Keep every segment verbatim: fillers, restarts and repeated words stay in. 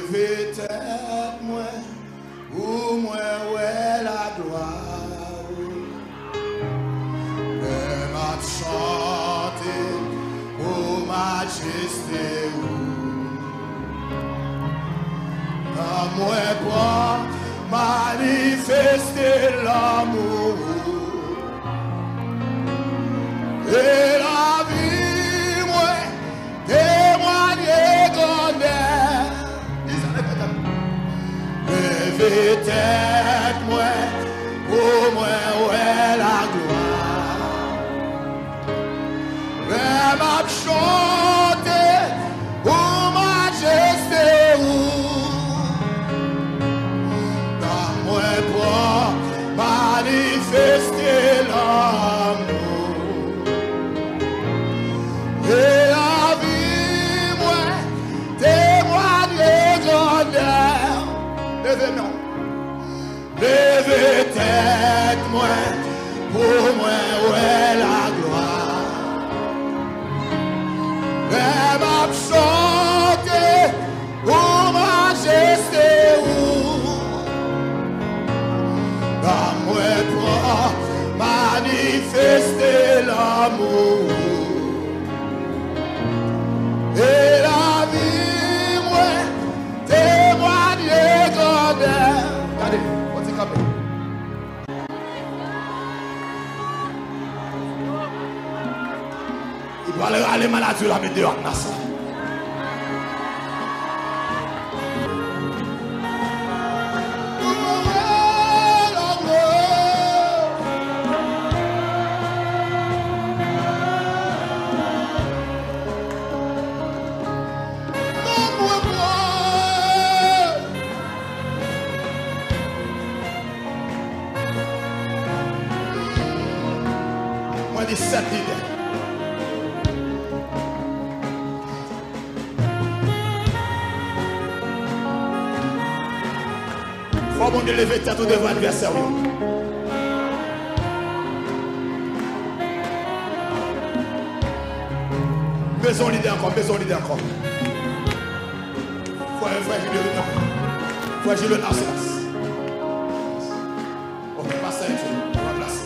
Leve tèt mwen pou mwen wè laglwa ou. Lè m ap chante pou majeste ou. Nan mwen pran manifeste lanmou ou. E lavi mwen temwanye grandè. Leve tèt mwen pou mwen wè laglwa. Lè m ap chante pou majeste ou. Nan mwen pran manifeste lanmou. E lavi mwen temwanye grandè. Leve men w. Leve tèt mwen pou mwen wè laglwa. Lè m ap chante pou majeste ou. Ban mwen pran manifeste lanmou ou. E lavi mwen temwanye grandè. Gade, on ti kanpe. Li pral rale maladi w la met deyò ak nas la. Mwen di sèt lidè. Fò Bondye leve tèt ou devan advèsè w yo. Bezwen yon lidè ankò, bezwen yon lidè ankò. Fò frè Jilyo vini ankò. Frè Jilyo Nasras. Ok, pastè Jilyo, ranplase.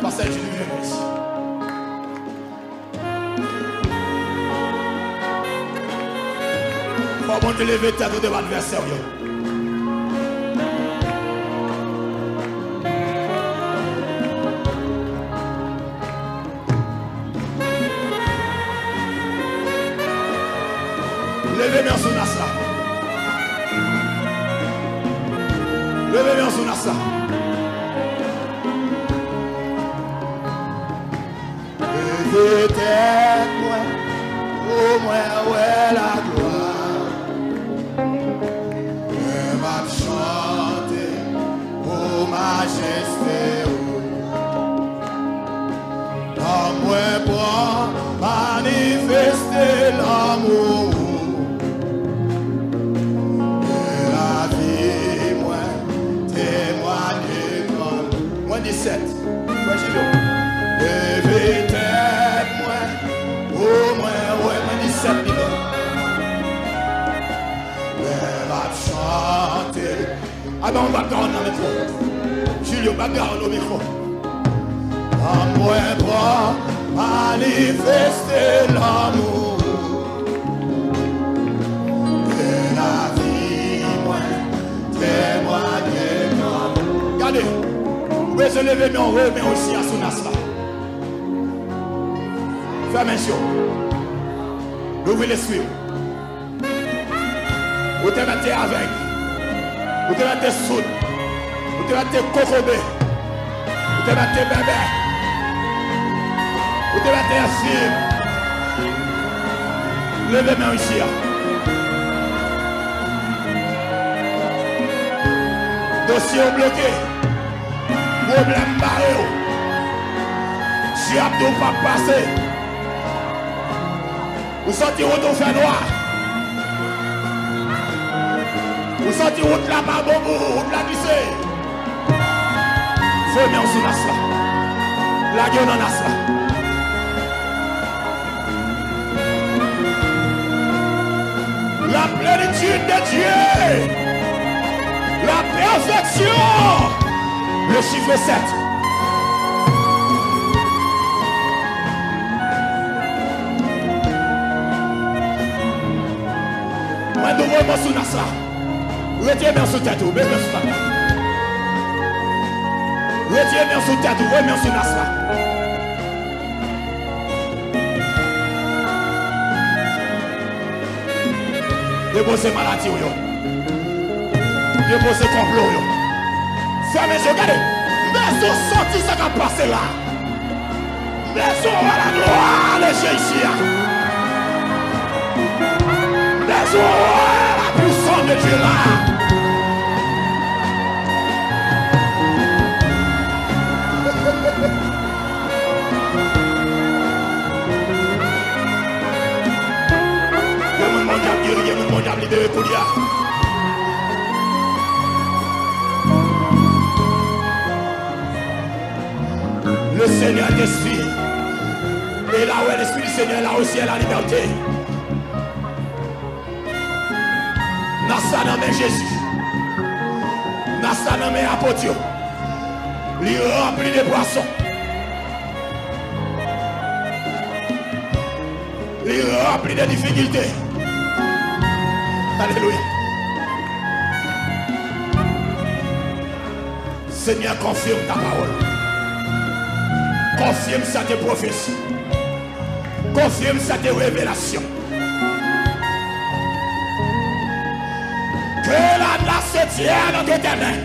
Pastè Jilyo vini isi. Fò Bondye leve tèt ou devan advèsè w yo. Leve men w sou nas la. Leve men w sou nas la. Leve tèt mwen pou mwen wè laglwa. Lè m ap chante pou majeste ou. Ban mwen pran manifeste lanmou ou. E lavi mwen temwanye grann. Mwen di sèt. Frè Jilyo. Leve tèt mwen pou mwen wè. Mwen di sèt li menm. Lè m ap chante. A, ban yon background nan mikwo. Jilyo, background nan mikwo. Ban mwen pran manifeste lanmou. E lavi mwen temwanye lanmou. Gade, ou bezwen leve men w, men w isi a sou nas la. Fèmen je w. Louvri lespri w. Ou te mèt te avèg. Ou te mèt te soud. Ou te mèt te kokobe. Ou te mèt te bèbè. Ou te mèt te enfim. Leve men w isi a. Dosye w bloke. Pwoblèm bare w. Dyab di w p ap pase. Ou santi wout ou fè nwa. Ou santi wout la pa bon pou ou, wout la glise. Voye men w sou nas la. Lage w nan nas la. Dieu, la perfection. Le chiffre sept. Mwen di w voye men sou nas la. Retire men sou tèt ou, voye men sou tèt la. Retire men sou tèt ou, voye men sou nas la. Depoze maladi w yo. Depoze konplo w yo. Fèmen je w, gade. Mezon sòti sa k ap pase la. Mezon wè la glwa de Jezi a. Mezon wè la puissance de Dieu la. Gen moun Bondye ap geri, gen moun Bondye ap libere kounye a. Le Seigneur est ici. E la wè Lespri di Senyè la osi a la libète. Nas la nan men Jezi. Nas la nan men apot yo. Li ranpli de pwason. Li ranpli de difikilte. Alelouya. Seigneur, confirme ta parole. Confirme cette prophétie. Confirme cette révélation. Que la grâce se tienne entre tes mains.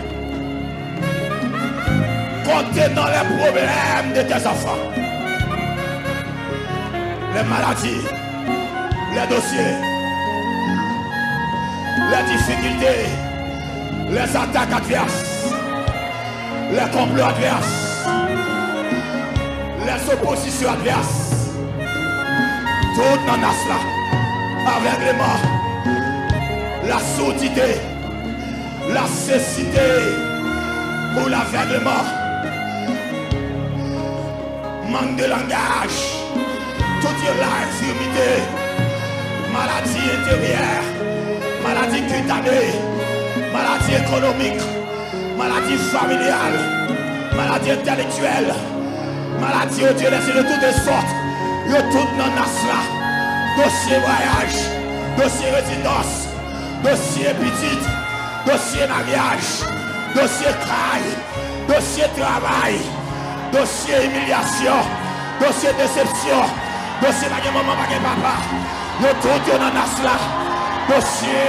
Contenant les problèmes de tes enfants. Les maladies, les dossiers, les difficultés, les attaques adverses, les complots adverses, les oppositions adverses, tout nan nas la, avègleman, la soudite, la sesite ou lavègleman, mank de langaj, tout yo la, enfimite, maladi enteryè, maladi kitane, maladi ekonomik, maladi familyal, maladi entèlektyèl, maladi yo, Dye, lèse de tout sòt, yo tout nan nas la. Dosye vwayaj, dosye rezidans, dosye pitit, dosye maryaj, dosye kay, dosye travay, dosye imilyasyon, dosye desepsyon, dosye pa gen manman, pa gen papa. Yo tout yo nan nas la. Dosye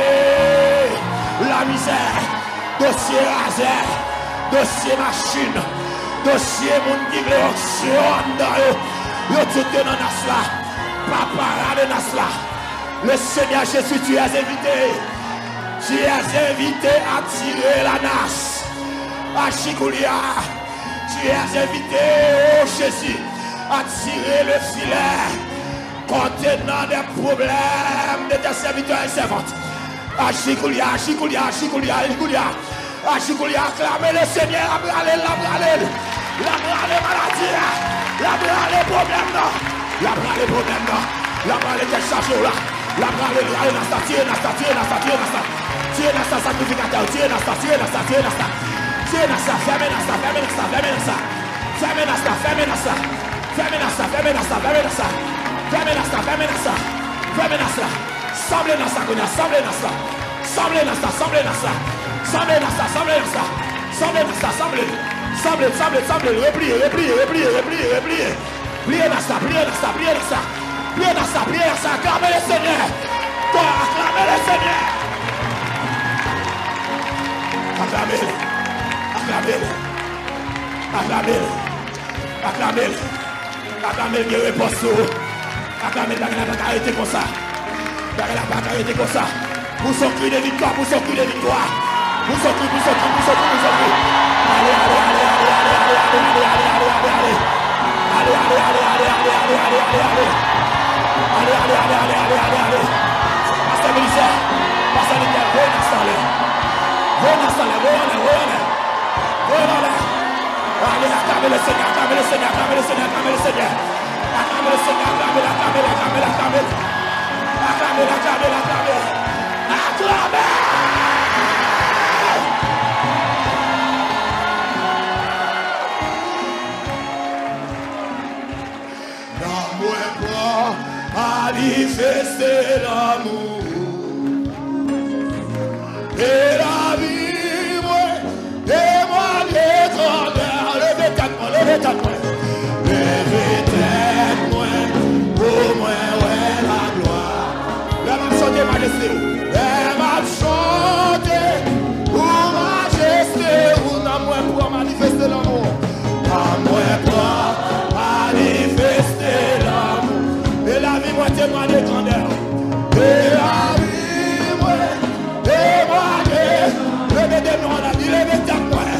lamizè, dosye razè, dosye machin, dosye moun ki vle onksyon anndan yo. Yo tout yo nan nas la. Papa, rale nas la. Le Seigneur Jésus, tu es invité. Tu es invité à tirer la nasse. Aji koulye a. Tu es invité, oh Jésus, à tirer le filet contenant des problèmes de tes serviteurs et servantes. Aji koulye a, aji koulye a, aji koulye a, aji koulye a. Aji koulye a, aklame le Senyè, l ap rale l, l ap rale l. L ap rale maladi a, l ap rale pwoblèm nan. L ap rale pwoblèm nan. L ap rale tèt chaje w la. L ap rale l, rale nas la, tire nas la, tire nas la, tire nas la. Tire nas la, sakrifikatè yo, tire nas la, tire nas la, tire nas la, tire nas la. Tire nas la, fèmen nas la, fèmen nas la, fèmen nas la. Fèmen nas la, fèmen nas la. Fèmen nas la, fèmen nas la, fèmen nas la. Fèmen nas la, fèmen nas la. Fèmen nas la. Sanble nas la kounye a, sanble nas la. Sanble nas la, sanble nas la. Sanble nas la, sanble nas la. Sanble nas la, sanble l. Sanble l, sanble l, sanble l. Repliye, repliye, repliye, repliye, repliye. Pliye nas la, pliye nas la, pliye nas la. Pliye nas la, pliye nas la. Aklame le Senyè. Aklame le Senyè. Aklame l. Aklame l. Aklame l. Aklame l. Aklame l, gen repons sou ou. Aklame l, bagay la pa ka rete konsa. Bagay la pa ka rete konsa. Pouse yon kri de viktwa, pouse yon kri de viktwa. Pouse yon kri, pouse yon kri, pouse yon kri, pouse yon kri. Ale, ale, ale. Ale, ale, ale, ale, ale, ale, ale, ale. Ale, ale, ale, ale, ale, ale, ale, ale, ale. Ale, ale, ale, ale, ale, ale, ale. Pastè Minisè, pastè Minisè, voye nas la anlè. Voye nas la anlè, voye anlè, voye anlè. Voye l anlè. Ale, aklame le Senyè, aklame le Senyè, aklame le Senyè, aklame le Senyè. Aklame le Senyè, aklame l, aklame l, aklame l, aklame l. Aklame l, aklame l, aklame l. Aklame! Manifeste lanmou. E lavi mwen, e mwen de grandè. Leve tèt mwen, leve tèt mwen. Leve tèt mwen, pou mwen wè laglwa. Lè m ap chante majeste ou. Lè m ap chante pou majeste ou. Nanm mwen pran manifeste lanmou. Nanm mwen pran manifeste lanmou. E lavi mwen temwanye grandè. E lavi mwen temwanye. Leve de mwen la, di leve tèt mwen.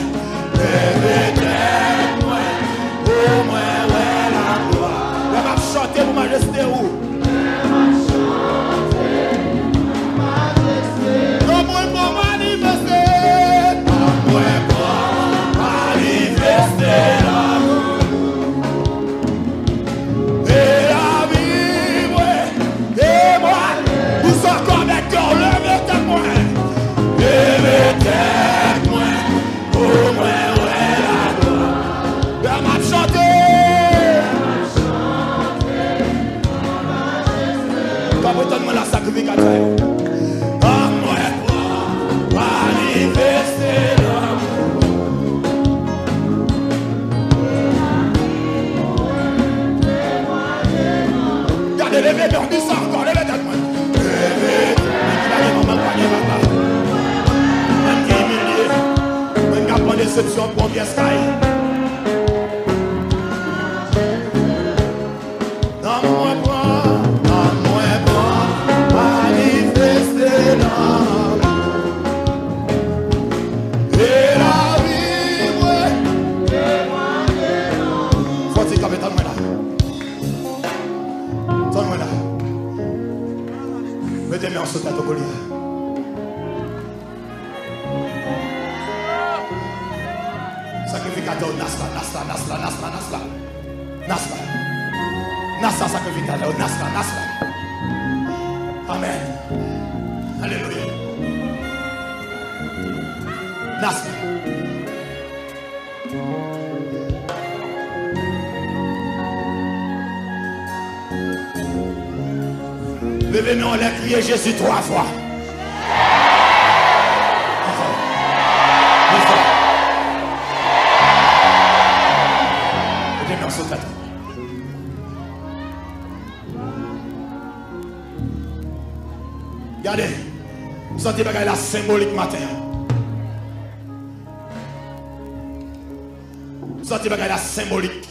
Leve tèt mwen. Pou mwen wè laglwa. Lè m ap chante pou majeste ou. Nan mwen pou manifeste. Nan mwen pou manifeste lanmou. E lavi mwen, e mwen. Pou sa kò avèk kè w, leve tèt mwen. Leve tèt mwen. Pou mwen wè laglwa. Lè m ap chante. Tanpri, tann mwen la, sakrifikatè yo. Tann mwen pran manifeste lanmou. Gade, leve, dòmi sa ankò, leve tèt mwen. Leve tèt mwen, ki pa gen manman, pa gen papa. Mwen ki imilye. Mwen k ap pran desepsyon pou yon pyès kay. Nan mwen pran, nan mwen pran, manifeste lanmou. E lavi mwen. Fò ti kanpe, tann mwen la. Tann mwen la. Mete men w sou tèt ou kounye a. Sakrifikatè w, nas la, nas la, nas la, nas la, nas la. Nas la. Nas la, sakrifikatè w, nas la, nas la. Amèn. Alelouya. Nas la. Leve men w anlè, kriye Jezi twa fwa. Pi fò. Pi fò. Mete men w sou tèt ou. Gade, m santi bagay la senbolik maten an. M santi bagay la senbolik.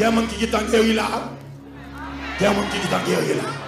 Gen moun ki gentan geri la. Gen moun ki gentan geri la.